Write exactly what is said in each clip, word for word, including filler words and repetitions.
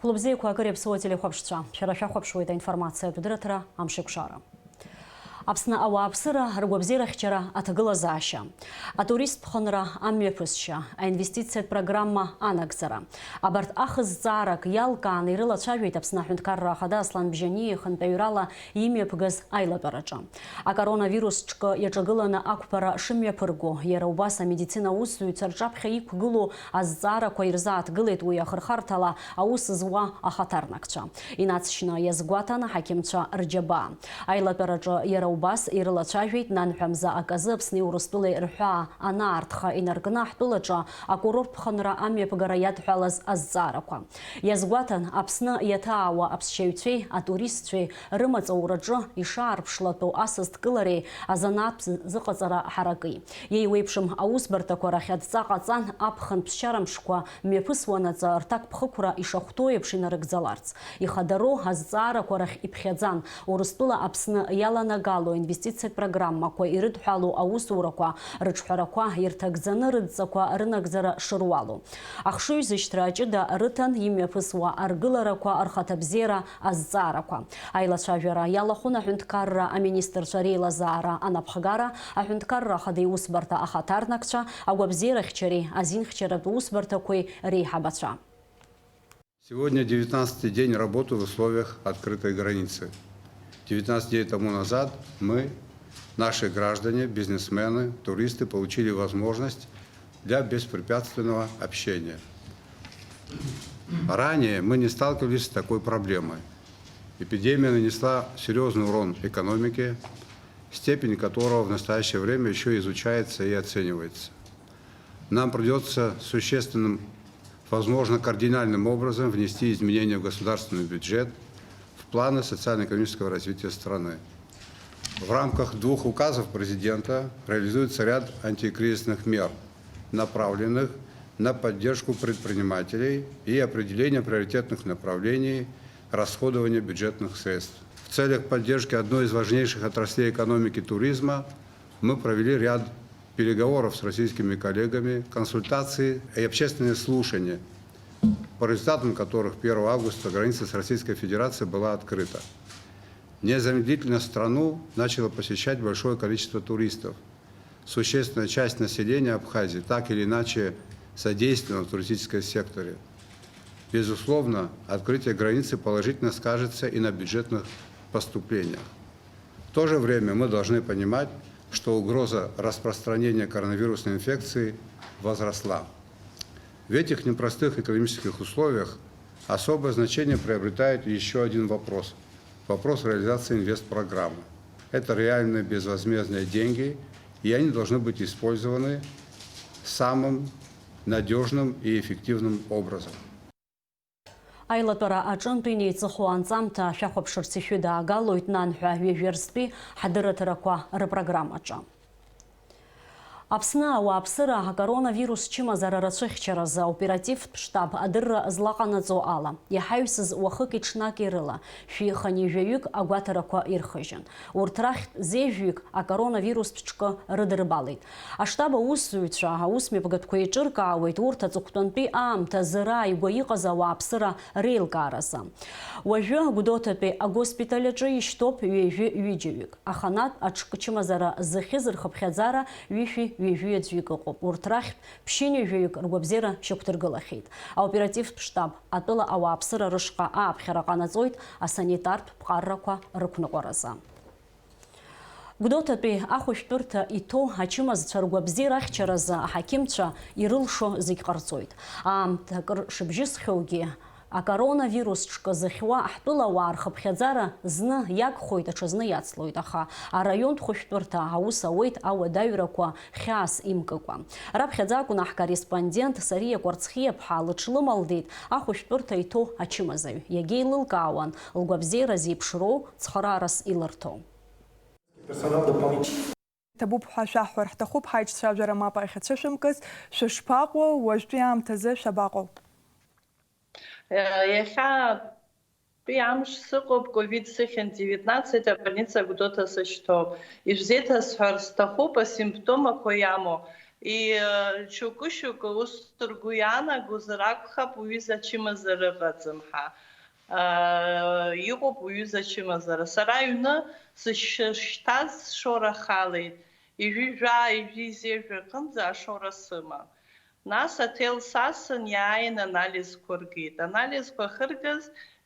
Хәлыбзиақәа, акыр иаԥсоу ателехәаԥшцәа, шәара шәахәаԥшуеит аинформациатә дырраҭара Амшеикәшара. Аԥсны ауааԥсыра, ргәабзиарахьчара, аҭагылазаашьа, атуристтә ԥхынра, амҩаԥысшьа, аинвестициатә программа анагӡара. Абарҭ ахы зҵаарак иалкааны ирылацәажәеит Аԥсны Аҳәынҭқарра Ахада Аслан Бжьаниа ихантәаҩрала имҩаԥгаз аилатәараҿы. Акоронавирус ҿкы иаҿагыланы ақәԥара шымҩаԥырго, иара убас амедицина аусзуҩцәа рҿаԥхьа иқәгылоу азҵаарақәа ирзааҭгылеит уи ахырхарҭала аус зуа ахаҭарнакцәа. Инаҵшьны иазгәаҭан аҳақьымцәа рџьабаа. Аилатәараҿы иара убас ирылацәажәеит нанҳәа мза аказы Аԥсни Урыстәылеи рҳәаа анаартха инаркны ҳтәылаҿы акурорттә ԥхынра амҩаԥгара иадҳәалаз азҵаарақәа. Иазгәаҭан, Аԥсны иаҭаауа аԥсшьаҩцәеи атуристцәеи рымаҵ аураҿы ишаарԥшлатәу асасдкылареи азанааҭ зыҟаҵара ҳараки. Еиуеиԥшым аусбарҭақәа рахь адҵа ҟаҵан, аԥхын ԥсшьарамшқәа мҩаԥысуанаҵы рҭакԥхықәра ишахәҭоу еиԥш инарыгӡаларц. Ихадароу азҵаарақәа рахь иԥхьаӡан, Урыстәыла Аԥсны иаланагало инвестициатә программақәа ирыдҳәалоу аусурақәа рыҿҳәарақәа ирҭагӡаны рыдҵақәа рынагӡара шыруалу. Ахшыҩзышьҭра аҷыда рыҭан имҩаԥысуа аргыларақәа рхаҭабзиара азҵаарақәа. Аилацәажәара иалахәын аҳәынҭқарра аминистрцәа реилазаара анапхгара, аҳәынҭқарра ахада иусбарҭа ахаҭарнакцәа, агәабзиарахьчареи азинхьчаратә усбарҭақәеи реиҳабацәа. Сегодня девятнадцатый день работы в условиях открытой границы. Девятнадцать дней тому назад мы, наши граждане, бизнесмены, туристы получили возможность для беспрепятственного общения. Ранее мы не сталкивались с такой проблемой. Эпидемия нанесла серьезный урон экономике, степень которого в настоящее время еще изучается и оценивается. Нам придется существенным, возможно, кардинальным образом внести изменения в государственный бюджет, в планы социально-экономического развития страны. В рамках двух указов президента реализуется ряд антикризисных мер, направленных на поддержку предпринимателей и определение приоритетных направлений расходования бюджетных средств. В целях поддержки одной из важнейших отраслей экономики — туризма, мы провели ряд переговоров с российскими коллегами, консультации и общественные слушания, по результатам которых первого августа граница с Российской Федерацией была открыта. Незамедлительно страну начало посещать большое количество туристов. Существенная часть населения Абхазии так или иначе задействована в туристическом секторе. Безусловно, открытие границы положительно скажется и на бюджетных поступлениях. В то же время мы должны понимать, что угроза распространения коронавирусной инфекции возросла. В этих непростых экономических условиях особое значение приобретает еще один вопрос. Вопрос реализации инвестпрограммы. Это реальные безвозмездные деньги, и они должны быть использованы самым надежным и эффективным образом. Аилатәара аҿынтә инеиҵыху анҵамҭа шәахәаԥшырц ишәыдаагалоит нанҳәа ҩажәеи ҳадырраҭарақәа рыпрограммаҿы. Аԥсны ауааԥсыра акоронавирус чымазара рацәыхьчаразы аоперативтә штаб адырра злаҟанаҵо ала, иҳаҩсыз уахыки-ҽнаки рыла шәи хынҩажәаҩык агәаҭарақәа ирхыжьын. Урҭ рахьтә зежәҩык акоронавирустә ҿкы рыдырбалеит. Аштаб аусзуҩцәа аусмҩаԥгатәқәа еиҿыркаауеит урҭ аҵыхәтәантәи аамҭазы рааигәа иҟаз ауааԥсыра реилкааразы. Уажәы Гәдоуҭатәи агоспиталь аҿы ишьҭоуп ҩажәи ҩыџьаҩык. Аханатә аҿкы чымазара зыхьыз рхыԥхьаӡара ҩышәи ҩажәи аӡәҩык ыҟоуп. Урҭ рахьтә ԥшьынҩажәаҩык ргәабзиара шьақәдыргылахьеит. Аоперативтә штаб атәыла ауааԥсыра рышҟа ааԥхьара ҟанаҵоит асанитартә ԥҟаррақәа рықәныҟәаразы. Гәдоуҭатәи ахәышәтәырҭа иҭоу ачымазцәа ргәабзиара ахьчаразы аҳақьымцәа ирылшо зегь ҟарҵоит. Аамҭа акыр шыбжьысхьоугьы, акоронавирус ҿкы зыхьуа ҳтәылауаа рхыԥхьаӡара зны иагхоит, аҽазны иацлоит, аха араионтә хәышәтәырҭа аус ауеит ауадаҩрақәа хьаас имкыкәа. Раԥхьаӡа акәын ҳкорреспондент Сариа Кәарцхиаԥҳа лыҽлымалдеит ахәышәтәырҭа иҭоу ачымазаҩ. Иагьеилылкаауан лгәабзиара зеиԥшроу, цхыраарас илырҭо. Иҭабуп ҳәа шәаҳҳәар ҳҭахуп, ҳаиҿцәажәара мап ахьацәышәымкыз, шәышԥаҟоу, уажәтәи аамҭазы шәабаҟоу? Иахьатәи амш сыҟоуп, ковид сыхьын, девятнадцать, абольница Гәдоуҭа сышьҭоуп. Ишәзеиҭасҳәар сҭахуп асимптомақәа иамоу. И-, шьоукы-шьоукы ус ргәы иаанагозар акәхап, уҩыза ачымазара ыҟаӡам ҳәа. Иҟоуп уҩыза ачымазара. Сара аҩны сышьшьҭаз сшора халеит, ижәи жәаа, ижәи зежә рҟынӡа ашора сыман. Нас аҭел сасын, иааин анализқәа ргеит. Анализқәа ахыргаз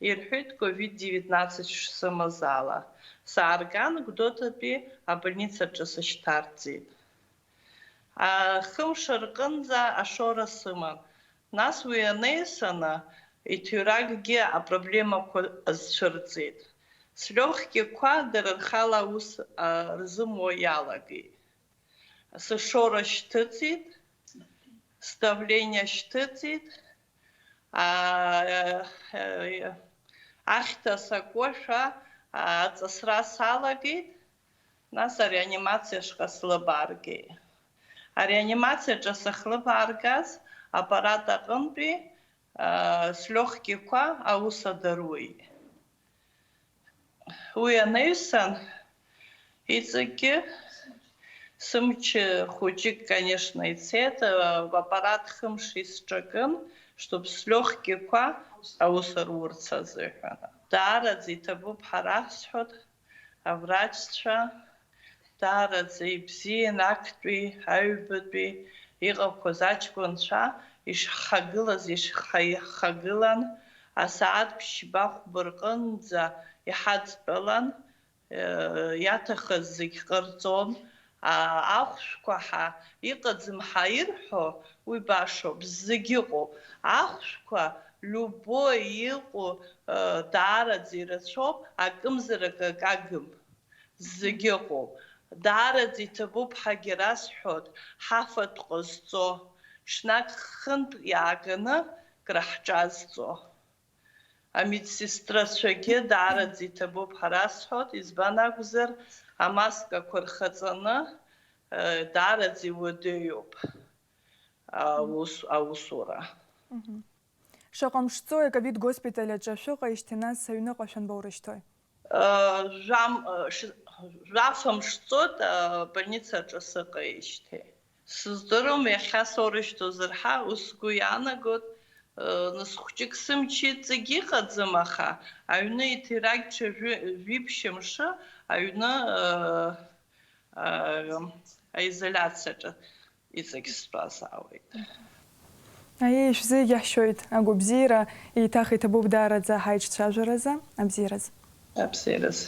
ирҳәеит ковид девятнадцать шсымаз ала. Саарган, Гәдоуҭатәи абольницаҿы сышьҭарҵеит. Хымш рҟынӡа ашора сыман. Нас уи анаҩсаны, иҭыҩракгьы апроблемақәа азцәырҵит. Слёгкиқәа дара рхала аус, а, рзымуа иалагеит. Сышора шьҭыҵит, сдавление шьҭыҵит, а, а, ахьҭа сакуашәа, а, аҵысра салагеит. Нас ареанимациа ашҟа слыбааргеит. Ареанимациаҿы сахлыбааргаз, аппарат аҟынтәи, аа, слёгкиқәа аус адаруеит. Уи анаҩсан, иҵегьгьы сымч хәыҷык, конечно, ицеит, аппарат хымш исҿакын, чтоб слёгкиқәа аус рурц азыҳәан. Даараӡа иҭабуп ҳәа расҳәоит. Аврачцәа даараӡа ибзиан, актәи, аҩбатәи иҟақәаз аҷкәынцәа ишҳхагылаз ишҳхагылан, асааҭ ԥшьба-хәба рҟынӡа иҳадтәалан, иаҭахыз зегь ҟарҵон, а, ахәшәқәа ҳа иҟаӡам ҳәа ирҳәо, уи башоуп, зегь ыҟоуп. Ахәшәқәа любой иҟоу, э, даараӡа ирацәоуп, акымзарак акагым. Зегь ыҟоуп. Даараӡа иҭабуп ҳәагьы расҳәоит, ҳафатә ҟазҵо, ҽнак хынтә иааганы краҳҿазҵо. Амедсестрацәагьы даараӡа иҭабуп ҳәа расҳәоит, избан акәзар, амаскақәа рхаҵаны, э, даараӡа иуадаҩуп аус-, аусура. Мгм. Шаҟа мш ҵои аковид госпиталь аҿы шәыҟеижьҭеи, нас аҩныҟа шәанбоурышьҭуеи? Э, жәам-, э, ш-, жәаф мш ҵоит, э, больницаҿы сыҟеижьҭеи. Сыздыруам, иахьа соурышьҭуазар ҳәа, ус сгәы иаанагоит, э, нас хәҷык сымч иҵегь иҟаӡам, аха аҩны иҭирагьҽа жәи-, жәиԥшь мшы аҩны, э, э, аизоляциаҿы иҵегь стәазаауеит. Аиеи, шәзегьы ҳшәоит агәабзиара, еиҭах иҭабуп даараӡа ҳаиҿцәажәаразы. Абзиараз. Абзиараз.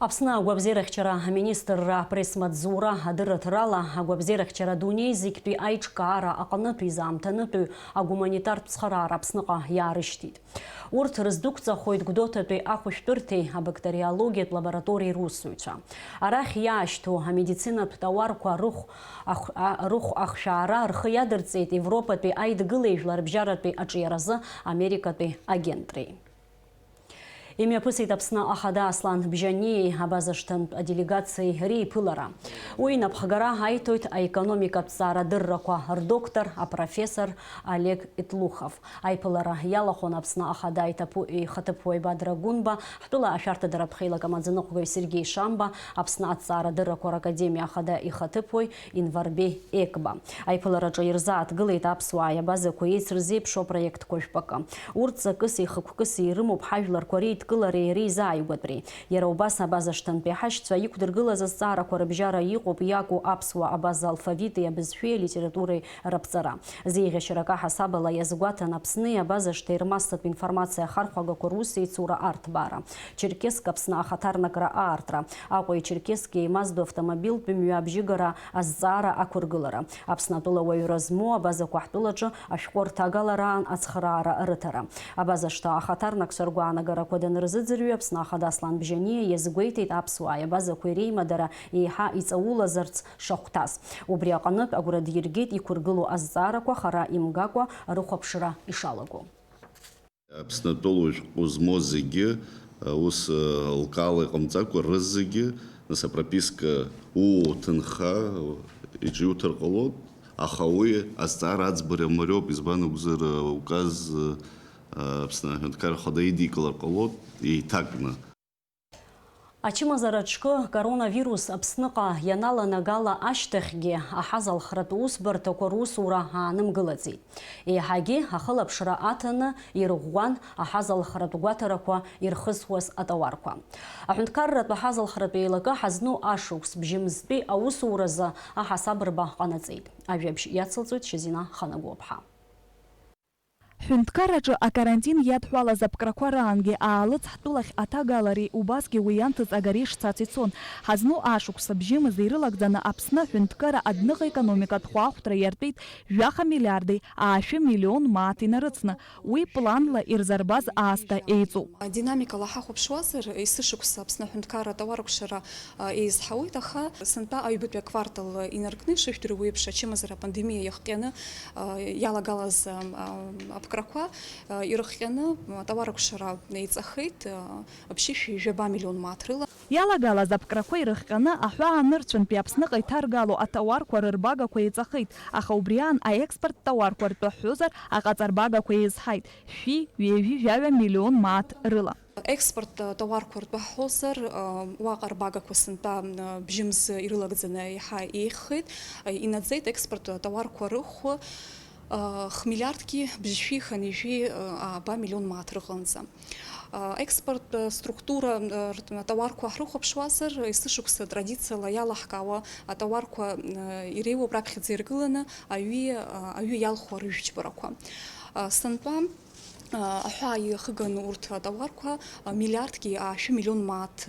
Аԥсны агәабзиарахьчара аминистрра апресс-маҵзура адырраҭарала, агәабзиарахьчара адунеи зегьтәи аиҿкаара аҟнытә изаамҭанытәи агуманитартә цхыраара Аԥсныҟа иаарышьҭит. Урҭ рыздәықәҵахоит Гәдоуҭатәи ахәышәтәырҭеи абактериологиатә лабораториеи русзуҩцәа. Арахь иаашьҭу амедицинатә тауарқәа рыхә ахә-, а-, рыхә ахшәаара рхы иадырҵеит Европатәи аидгылеи жәларбжьаратәи аҿиаразы Америкатәи агентреи. Имҩаԥысит Аԥсны Ахада Аслан Бжьаниеи абаза шҭантә аделегациеи реиԥылара. Уи инапхгара аиҭоит аекономикатә ҵарадыррақәа рдоктор, апрофессор Олег Итлухов. Аиԥылара иалахәын Аԥсны Ахада иҭаԥу-, ихаҭыԥуаҩ Бадра Гәынба, ҳтәыла ашәарҭадара ԥхеилак амаӡаныҟәгаҩ Сергеи Шамба, Аԥсны аҭҵаарадыррақәа ракадемиа Ахада ихаҭыԥуаҩ Инварбеи Екба. Аиԥылараҿы ирзааҭгылеит аԥсуааи абазақәеи еицырзеиԥшу апроектқәа жәпакы. Урҭ ҵакыси хықәкыси ирымоуп ҳажәларқәа реидкылареи реизааигәатәреи. Иара убас абаза шҭантәи ҳашьцәа иқәдыргылаз азҵаарақәа рыбжьара иҟоуп иаку аԥсуа абаза алфавити абызшәеи алитературеи раԥҵара. Зеиӷьашьарак аҳасабала иазгәаҭан Аԥсни абаза шҭеи рмассатә информациа ахархәагақәа русеицура арҭбаара. Черкесск Аԥсны ахаҭарнакра аартра, Аҟәеи Черкесск еимаздо автомобильтә мҩа абжьыгара азҵаара ақәыргылара, Аԥсны атәыла уаҩра змоу абазақәа ҳтәылаҿы ашәҟәы рҭагалараан ацхыраара рыҭара. Абаза шҭа ахаҭарнакцәа ргәаанагарақәа данрызыӡырҩы Аԥсны Ахада Аслан Бжьаниа иазгәеиҭеит аԥсуааи абазақәеи реимадара еиҳа иҵаулазарц шахәҭаз. Убри аҟнытә агәра диргеит иқәыргылоу азҵаарақәа хара имгакәа рыхәаԥшра ишалаго. Аԥснытәыла ушәҟәы змоу зегьы, ус, лкаала иҟамҵакәа, рызегьы, нас, апрописка уу, ҭынха, иҿиуҭар ҟалоит, аха уи азҵаара аӡбара мариоуп, избан акәзар, указ, Аԥсны аҳәынҭқарра Ахада идикылар ҟалоит, еиҭакны. Ачымазара аҿкы коронавирус Аԥсныҟа ианаланагала ашьҭахьгьы аҳазалхратә усбарҭақәа русура аанымгылаӡеит. Еиҳагьы ахылаԥшра аҭаны ирӷәӷәан аҳазалхратә гәаҭарақәа ирхысуаз атауарқәа. Аҳәынҭқарратә аҳазалхратә еилакы ҳазну ашықәс бжьымзтәи аусуразы аҳасабырба ҟанаҵеит. Ажәабжь иацылҵоит Шьазина Ханагәаԥҳа. Ҳҳәынҭқарраҿы акарантин иадҳәалаз аԥкрақәа раангьы аалыҵ ҳтәылахь аҭагалареи убасгьы уи ианҭыҵ агареи шцац ицон. Ҳазну ашықәс абжьымз ирылагӡаны Аԥсны аҳәынҭқарра адәныҟа економикатә хәаахәҭра иартәеит жәаха миллиарди аашәы миллион мааҭ инарыцны. Уи планла ирзарбаз аасҭа еиҵоуп. Адинамикала ҳахәаԥшуазар, есышықәса Аԥсны аҳәынҭқарра атауаркәшара, а, еизҳауеит, аха сынтәа аҩбатәи аквартал инаркны, ишыжәдыруа еиԥш, ачымазара апандемиа иахҟьаны, а, иалагалаз, а, а, аԥкрақәа, а, ирыхҟьаны атауаркәшара еиҵахеит, а, ԥшьышәи жәаба миллион мааҭ рыла. Иалагалаз аԥкрақәа ирыхҟьаны аҳәаа нырцәынтәи Аԥсныҟа иҭаргало атауарқәа рырбагақәа еиҵахеит, аха убри аан аекспорттә тауарқәа ртәы ҳҳәозар, аҟаҵарбагақәа еизҳаит, шәи ҩажәи жәаҩа миллион мааҭ рыла. Експорттә тауарқәа ртәы ҳҳәозар, уаҟа рбагақәа сынтәа бжьымз ирылагӡаны еиҳа еиӷьхеит, инаӡеит експорттә тауарқәа рыхә хмиллиардки бжьшәи хынҩажәи ааба миллион мааҭ рҟынӡа. Аекспорттә структура ртә-, атауарқәа ҳрыхәаԥшуазар, есышықәса традициала иалаҳкаауа атауарқәа иреиуоуп раԥхьаӡа иргыланы аҩы, аҩы иалху арыжәтә џьбарақәа. Сынтәа аҳәаа иахыганы урҭ атауарқәа миллиардки аашәы миллион мааҭ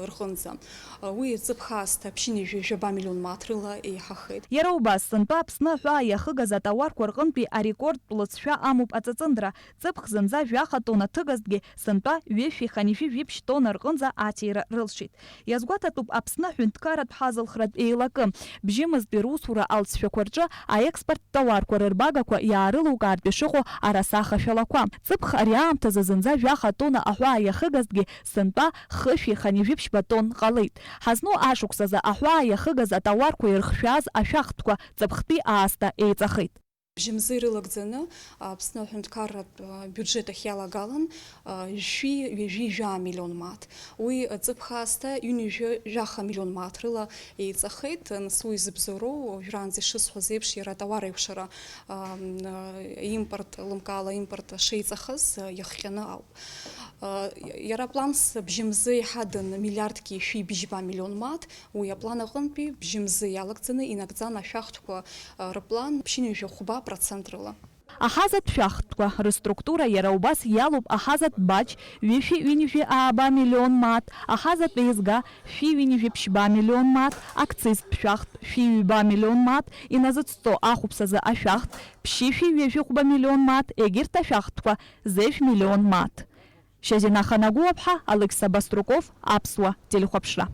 рҟынӡа. Уи ҵыԥх аасҭа ԥшьынҩажәи жәаба миллион мааҭ рыла еиҳахеит. Иара убас, сынтәа Аԥсны аҳәаа иахыгаз атауарқәа рҟынтәи арекордтә лыҵшәа амоуп аҵыҵындра. Ҵыԥх зынӡа жәаха тонна ҭыгазҭгьы, сынтәа ҩышәи хынҩажәи жәиԥшь тонна рҟынӡа аҭира рылшеит. Иазгәаҭатәуп Аԥсны аҳәынҭқарратә ҳазалхратә еилакы. Бжьымзтәи русура алҵшәақәа рҿы аекспорттә тауарқәа рырбагақәа иаарылукаартә ишыҟоу арасаха шәалақәа. Ҵыԥх ари аамҭазы зынӡа жәаха тонна аҳәаа иахыгазҭгьы, сынтәа хышәи хынҩажәи ԥшьба тонн ҟалеит. Ҳазну ашықәсазы аҳәаа иахыгаз атауарқәа ирыхшәааз ашәахтәқәа ҵыԥхтәи аасҭа еиҵахеит. Бжьымзы ирылагӡаны Аԥсны аҳәынҭқарратә, а, биуџьет ахь иалагалан, а, жәшәи ҩажәи жәаа миллион мааҭ. Уи, а, ҵыԥх аасҭа ҩынҩажәи жәаха миллион мааҭ рыла еиҵахеит. Нас уи зыбзоуроу, уажәраанӡа ишысҳәаз еиԥш, иара атауар аиқәшара, а, м, а, импорт, лымкаала импорт шеиҵахаз, а, иахҟьаны ауп. А, иара апланс бжьымзы иҳадан миллиардки шәи бжьба миллион мааҭ, Уи аплан аҟынтәи бжьымзы иалагӡаны инагӡан ашәахтәқәа, а, рыплан ԥшьынҩажәи хәба процент рыла. Аҳазатә шәахтәқәа рыструктура иара убас иалоуп аҳазатә баџь ҩышәи ҩынҩажәи ааба миллион мааҭ, аҳазатә еизга шәи ҩынҩажәи ԥшьба миллион мааҭ, акцизтә шәахтә шәи ҩба миллион мааҭ, иназыцҵо ахәԥсазы ашәахтә ԥшьышәи ҩажәи хәба миллион мааҭ, егьырҭ ашәахтәқәа зежә миллион мааҭ. Шьазина Ханагәыаԥҳа, Алықьса Баструков, Аԥсуа телехәаԥшра.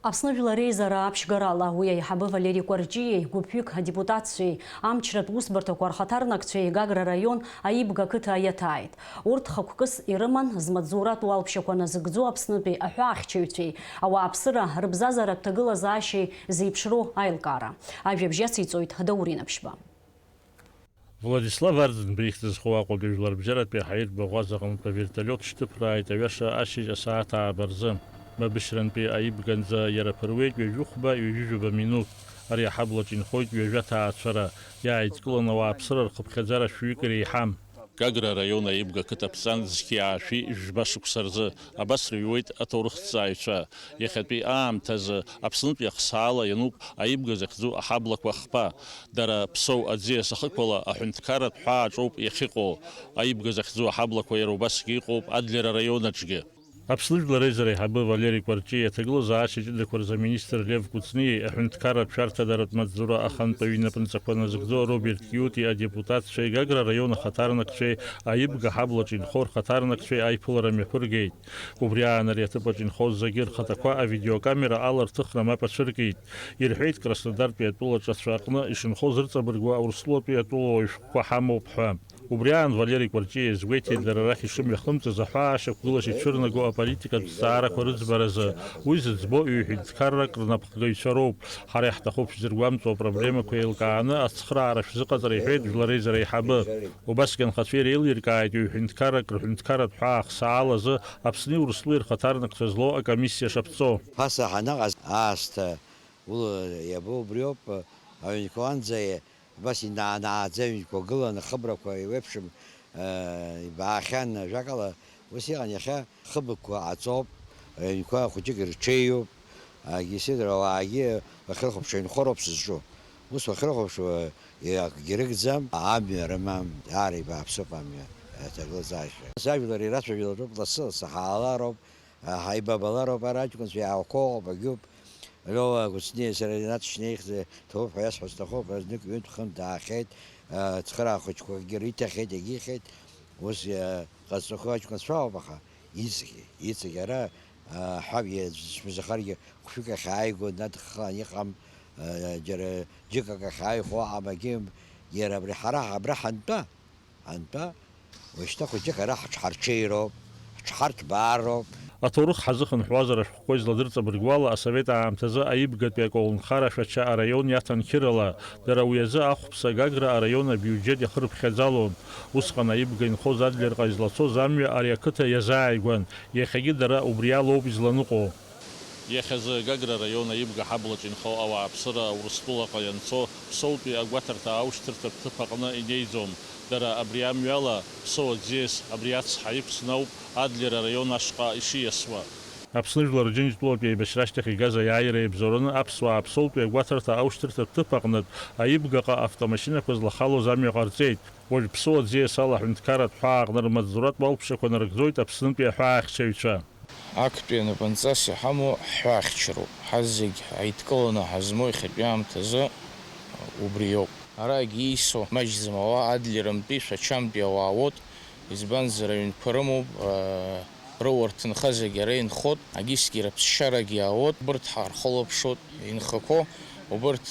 Аԥсны Жәлар Реизара аԥшьгарала уи аиҳабы Валери Кәарҷиеи гәыԥҩык адепутатцәеи амчратә усбарҭақәа рхаҭарнакцәеи Гагра раион Аибга қыҭа иаҭааит. Урҭ хықәкыс ирыман змаҵзуратә уалԥшьақәа назыгӡо Аԥснытәи аҳәаахьчаҩцәеи ауааԥсыра рыбзазаратә ҭагылазаашьеи зеиԥшроу аилкаара. Ажәабжь иациҵоит Даур Инаԥшьба. Владислав Арӡынба ихьӡ зху Аҟәатәи жәларбжьаратәи аҳаиртә баӷәаза аҟнытә авертолиот шьҭыԥрааит аҩаша ашьыжь асааҭ ааба рзы. Мабышьрантәи Аибганӡа иара ԥыруеит ҩажәи хәба, ҩажәи жәаба минуҭ. Ари аҳаблаҿ инхоит ҩажәа ҭаацәара, иааидкыланы ауааԥсыра рхыԥхьаӡара шәҩык иреиҳам. Гагра араион Аибга қыҭа ԥҵан зқьи аашәи жәба шықәса рзы абас рыҩуеит аҭоурыхҭҵааҩцәа. Иахьатәи аамҭазы Аԥснытәи ахсаала иануп Аибга захьӡу аҳаблақәа хԥа. Дара Ԥсоу аӡиас ахықәала аҳәынҭқарратә ҳәаа аҿоуп иахьыҟоу. Аибга захьӡу аҳаблақәа иара убасгьы иҟоуп Адлер араион аҿгьы. Аԥсны Жәлар Реизара аиҳабы Валери Кәарҷиеи аҭагылазаашьа ҷыдақәа рзы аминистр Лев Кәыҵниеи аҳәынҭқарратә шәарҭадаратә маҵзура ахантәаҩы инапынҵақәа назыгӡо Роберт Киути адепутатцәеи Гагра араион ахаҭарнакцәеи Аибга ҳаблаҿы инхо рхаҭарнакцәеи аиԥылара мҩаԥыргеит. Убри аан ари аҭыԥаҿ инхоз зегьы рхаҭақәа авидеокамера ала рҭыхра мап ацәыркит. Ирҳәеит, Краснодартәи атәыла ҿацәа аҟны ишынхоз рыҵабыргуа Урыстәылатәи атәылауаҩ шәҟәқәа ҳамоуп ҳәа. Убри аан Валери Кәарҷиа иазгәеиҭеит дара рахь ишымҩахымҵыз аҳәаа ашьақәгылаша ицәырнаго аполитикатә зҵаарақәа рыӡбаразы. Уи зыӡбо ҩ-ҳәынҭқаррак рнапхгаҩцәа роуп. Ҳара иаҳҭахуп шәзыргәамҵуа апроблемақәа еилкааны ацхыраара шәзыҟаҵара, иҳәеит Жәлар Реизара аиҳабы. Убасгьы анхацәа иреилиркааит ҩ-ҳәынҭқаррак рҳәынҭқарратә ҳәаа ахсаалазы Аԥсни Урыстәылеи рхаҭарнакцәа злоу акомиссиа шаԥҵо. Ԥаса ҳанаҟаз аасҭа ула иабо убриоуп, аҩнқәа уанӡа Убас инаа-нааӡа аҩнқәа гыланы, хыбрақәа еиуеиԥшым, э, ибаахьан, ажәакала, ус иҟан. Иахьа хыбқәа ҟаҵоуп, аҩнқәа хәыҷык ирҽеиуп, агьы сидра ауаагьы уахьрыхәаԥшуа инхо роуп сызҿу. Ус уахьрыхәаԥшуа, акгьы рыгӡам, амҩа рымам, даара ибааԥсуп амҩа, аҭагылазаашьа. Сажәлар ирацәажәалатәуп, лассы-лассы ҳаалароуп, ҳаибабалароуп, ара аҷкәынцәа иаақәоуп, агьуп. Леуа Кәыҵниа сара инаҵшьны еихьӡ ҭоуп ҳәа иасҳәо сҭахуп, знык ҩынтә-хынтә даахьеит, цхыраа хәыҷқәакгьы риҭахьеит, егьихьеит, ус, ҟазҵахо аҷкәынцәа ауп, аха иҵегь, иҵегь ара, ҳәап, иаҵәахаргьы хәшәык ахьааиго днадххылан иҟам, џьара џьыкак ахьааихәо аҟамагьы, иара абри ҳара абра ҳантәа, Ҳантәа, уажәшьҭа хәыҷык ара ҳҽҳарҽеироуп, ҳҽҳарҭбаароуп. Аҭоурых ҳазыхынҳәуазар ашәҟәқәа изладырҵабыргуала, асовет аамҭазы аибгатәи аколнхара Шәача араион иаҭан Қьырала, дара уи азы ахәԥса Гагра араион абиуџьет иахырыԥхьаӡалон. Усҟан аибга инхоз Адлерҟа излацоз амҩа ари ақыҭа иазааигәан, иахьагьы дара убри алоуп изланыҟәо. Иахьазы Гагра араион аибга ҳаблаҿ инхо ауааԥсыра Урыстәылаҟа ианцо Ԥсоутәи агәаҭарҭа аушьҭырҭатә ҭыԥ аҟны инеиӡом. Дара абри амҩала, Ԥсоу аӡиас, абри ацҳа иқәҵны ауп Адлер араион ашҟа ишиасуа. Аԥсны Жәлар Џьынџьтәылатә еибашьра ашьҭахь игаз аиааира еибзоураны аԥсуаа Ԥсоутәи агәаҭарҭа аушьҭырҭатә ҭыԥ аҟнытә аибгаҟа автомашьынақәа злахалоз амҩа ҟарҵеит. Уажә Ԥсоу аӡиас ала аҳәынҭқарратә ҳәаа аҟны рмаҵзуратә уалԥшьақәа нарыгӡоит Аԥснытәи аҳәаахьчаҩцәа. Актәи анапынҵас иҳамоу ҳҳәаахьчароуп. Ҳазегь ҳаидкыланы ҳазмоу иахьатәи аамҭазы убриоуп. Арагь ииасуа маҷӡам ауаа Адлерымтәи Шәачамтәи ауаа уоут, избанзар, аҩнқәа рымоуп, рыуа рҭынха зегь ара инхоит, агьысгьы рыԥсшьарагь иаауеит, убырҭ ҳархылаԥшуеит, инхақәоу убырҭ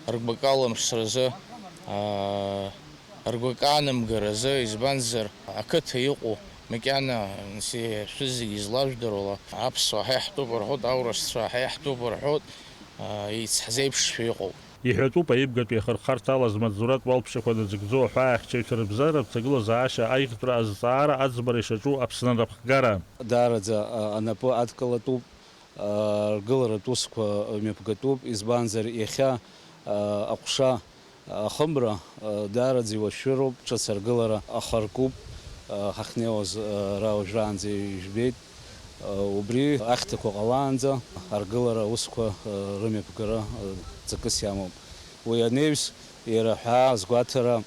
ргәакы аламсразы, ргәаканамгаразы, избанзар, ақыҭа иҟоу макьана, нас, шәызегьы излажәдыруа ала, аԥсуаа ҳа иаҳтәуп рҳәоит, аурысцәа ҳа иаҳтәуп рҳәоит, еицҳзеиԥшшәа иҟоуп. Иҳәатәуп аибгатәи ахырхарҭа ала змаҵзуратә уалԥшьақәа назыгӡо аҳәаахьчаҩцәа рыбзазаратә ҭагылазаашьа аиӷьтәра азҵаара аӡбара ишаҿу Аԥсны анапхгара. Даараӡа, а, анапы адкылатәуп, а, ргыларатә усқәа мҩаԥгатәуп, избанзар, иахьа, а, аҟәша, а, ахымра, а, даараӡа иуашәшәыроуп, ҿыц аргылара ахаркуп, а, ҳахьнеиуаз, а, ара уажәраанӡа ижәбеит. А, убри ахьҭақәа ҟалаанӡа аргылара аусқәа, а, рымҩаԥгара, а, ҵакыс иамоуп. Уи анаҩс, иара ҳәаа азгәаҭара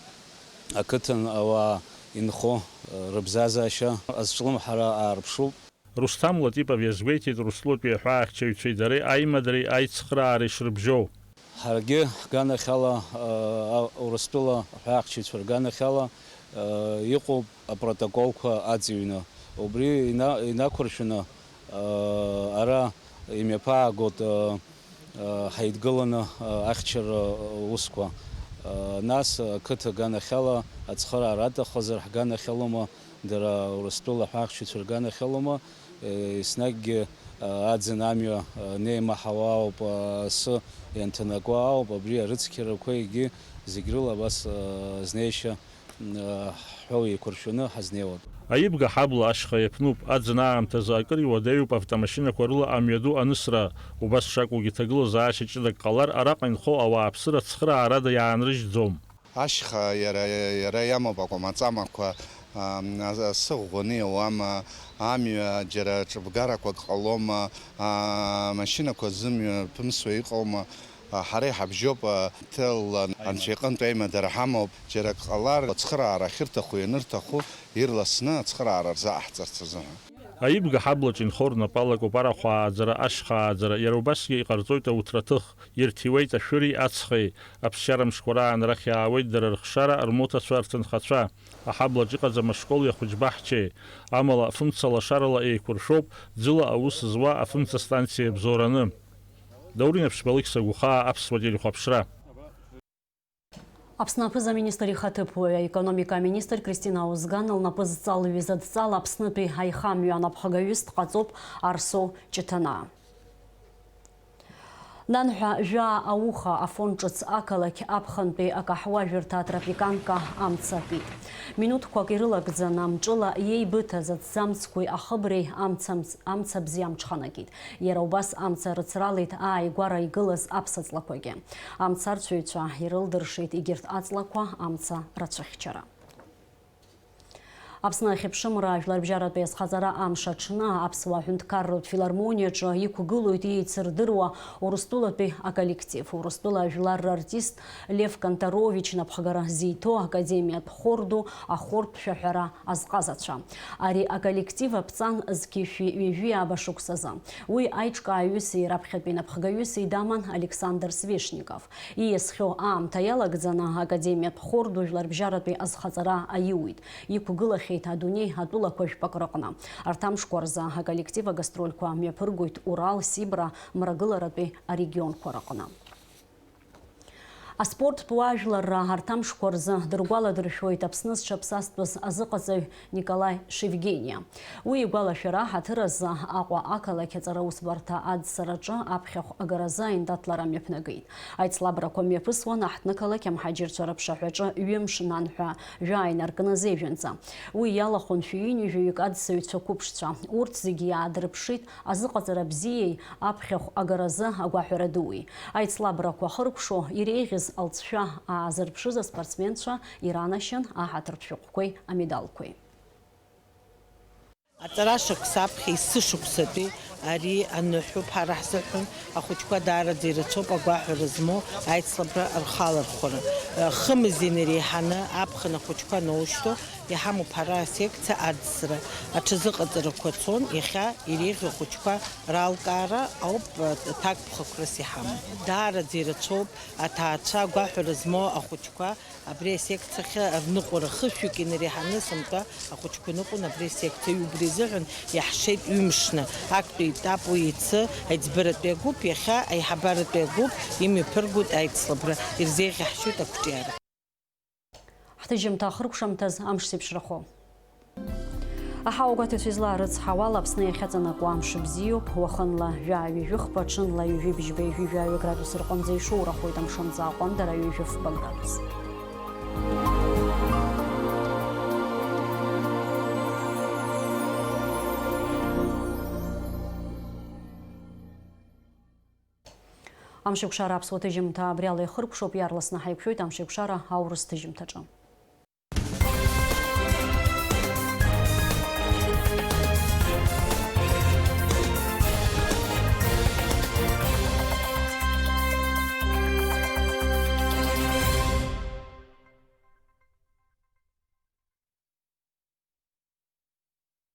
ақыҭан ауаа инхо, а, рыбзазаашьа азҿлымҳара аарԥшуп. Русҭам Латипов иазгәеиҭеит Урыстәылатәи аҳәаахьчаҩцәеи дареи аимадареи аицхраара ишрыбжьоу. Ҳаргьы ҳганахьала, а, Урыстәыла аҳәаахьчаҩцәа рганахьала, а, иҟоуп апротоколқәа аҵыҩны. Убри ина-, инақәыршәаны, а, ара имҩаԥаагоит, а, а, ҳаидгыланы, а, ахьчара, а, усқәа. А, нас ақыҭа аганахьала ацхыраара аҭаххазар ҳганахьалоума, дара Урыстәыла аҳәаахьчаҩцәа рганахьалоума, э, еснагьгьы, а, аӡын амҩа, а, неимаҳауа ауп, а, асы ианҭанакуа ауп, абри арыцқьарақәа егьи зегь рыла абас, а, знеишьа, м, а, ҳҳәоу еиқәыршәаны ҳазнеиуеит. Аибга ҳабла ашьха иаԥнуп, аӡын аамҭазы акыр иуадаҩуп автомашьынақәа рыла амҩаду анысра. Убас шакәугьы, ҭагылазаашьа ҷыдак ҟалар, араҟа инхо ауааԥсыра цхыраарада иаанрыжьӡом. Ашьха иара, иара иамоуп акәамаҵамақәа, ам, асы ӷәӷәаны иауам, амҩа џьара ҿыбгарақәак ҟалом, амашьынақәа зымҩа ԥымсуа иҟоума, ҳара иҳабжьоуп, ҭелла анцәа иҟынтә аимадара ҳамоуп, џьарак ҟалар, ацхыраара ахьырҭаху, ианырҭаху, ирласны ацхыраара рзааҳҵарц азыҳәан. Аибга ҳаблаҿ инхо рнапы алакуп арахә ааӡара, ашьха ааӡара, иара убасгьы иҟарҵоит ауҭраҭых. Ирҭиуеит ашәыри ацхеи. Аԥсшьара мшқәа раан арахь иаауеит дара рыхшара, рмоҭацәа, рҭынхацәа. Аҳаблаҿ иҟаӡам ашколи ахәыҷбаҳчеи. Амала, фымца лашарала еиқәыршәоуп, ӡыла аус зуа афымца станциа Бзоураны. Даур Инаԥшьба, Алықьса Гәхаа, Аԥсуа телехәаԥшра. Аԥсны аԥыза-министр ихаҭыԥуаҩ, аекономика аминистр Кристина Озган лнапы зҵалҩыз адҵала Аԥснытәи аихамҩа анапхгаҩыс дҟаҵоуп Арсоу Ҷыҭанаа. Нанҳәа жәаа ауха Афон ҿыц ақалақь аԥхынтәи акаҳуажәырҭа атропиканка амца акит. Минуҭқәак ирылагӡаны амҿыла иеибыҭаз аҭӡамцқәеи ахыбреи амца-, амцабзи амҽханакит. Иара убас амца рыцралеит ааигәара игылаз аԥсаҵлақәагьы. Амцарцәаҩцәа ирылдыршеит егьырҭ аҵлақәа амца рацәыхьчара. Аԥсны ахьыԥшымра ажәларбжьаратәи азхаҵара амш аҽны Аԥсуа аҳәынҭқарратә филармониаҿы иқәгылоит иеицырдыруа Урыстәылатәи аколлектив. Урыстәыла ажәлар рартист Лев Канторович напхгара зиҭо академиатә хор ду ахортә шәаҳәара азҟазацәа. Ари аколлектив аԥҵан зқьи шәи ҩажәи ааба шықәсазы. Уи аиҿкааҩыси раԥхьатәи напхгаҩыси даман Александр Свешников. Ииасхьоу аамҭа иалагӡаны академиатә хор ду жәларбжьаратәи азхаҵара аиуит. Иқәгылахьеит адунеи атәылақәа жәпак рыҟны. Арҭ амшқәа рзы аколлектив агастрольқәа мҩаԥыргоит Урал, Сибра, мрагыларатәи арегионқәа рыҟны. Аспорттә уаажәларра арҭ амшқәа рзы дыргәаладыршәоит Аԥсны зҽаԥсазтәыз азыҟаҵаҩ Николаи Шевгениа. Уи игәалашәара ҳаҭыр азы Аҟәа ақалақь аҵараусбарҭа адҵараҿы аԥхьахә агаразы аиндаҭлара мҩаԥнагеит. Аицлабрақәа мҩаԥысуан аҳҭнықалақь амҳаџьырцәа рыԥшаҳәаҿы ҩымш нанҳәа жәаа инаркны азежәанӡа. Уи иалахәын шәи ҩынҩажәаҩык адҵаҩцәа қәыԥшцәа. Урҭ зегьы иаадырԥшит азыҟаҵара бзиеи аԥхьахә агаразы агәаҳәара дуи. Аицлабрақәа ахыркәшо иреиӷьыз алҵшәа аазырԥшыз аспортсменцәа иранашьан аҳаҭыртә шәҟәқәеи амедалқәеи. Аҵара шықәса аԥхьа есышықәсатәи ари аныҳәоуп ҳара ҳзыҳәан. Ахәыҷқәа даараӡа ирацәоуп агәаҳәара змоу аицлабра рхалархәара. Хымз инареиҳаны аԥхын ахәыҷқәа аноушьҭо, иҳамоуп ҳара асекциа адсра. Аҽазыҟаҵарақәа цон, иахьа иреиӷьу ахәыҷқәа ралкаара ауп, ҭакԥхықәрас иҳамоу. Даараӡа ирацәоуп аҭаацәа, агәаҳәара змоу ахәыҷқәа абри асекциахь рныҟәара. Хышәҩык инареиҳаны сынтәа ахәыҷқәа ныҟәон абри асекциа. Убри азыҳәан иаҳшеит ҩымшны. Актәи етап уи иацы аиҵбыратәи агәыԥ, иахьа аиҳабаратәи агәыԥ имҩаԥыргоит аицлабра. Ирзеиӷьаҳшьоит ақәҿиара. Ҳҭыжьымҭа ахыркәшамҭаз амш зеиԥшрахо. Аҳауагәаҭаҩцәа излаарыцҳауа ала, Аԥсны иахьаҵанакуа амш бзиоуп, уахынла жәаа-ҩажәи хԥа, ҽынла ҩажәи бжьба, ҩажәи жәаҩа градус рҟынӡа ишоурахоит, амшынҵа аҟәандара ҩажәи фба градус. Амшеикәшара аԥсуа ҭыжьымҭа абри ала ихыркәшоуп, иаарласны ҳаиқәшәоит Амшеикәшара аурыс ҭыжьымҭаҿы.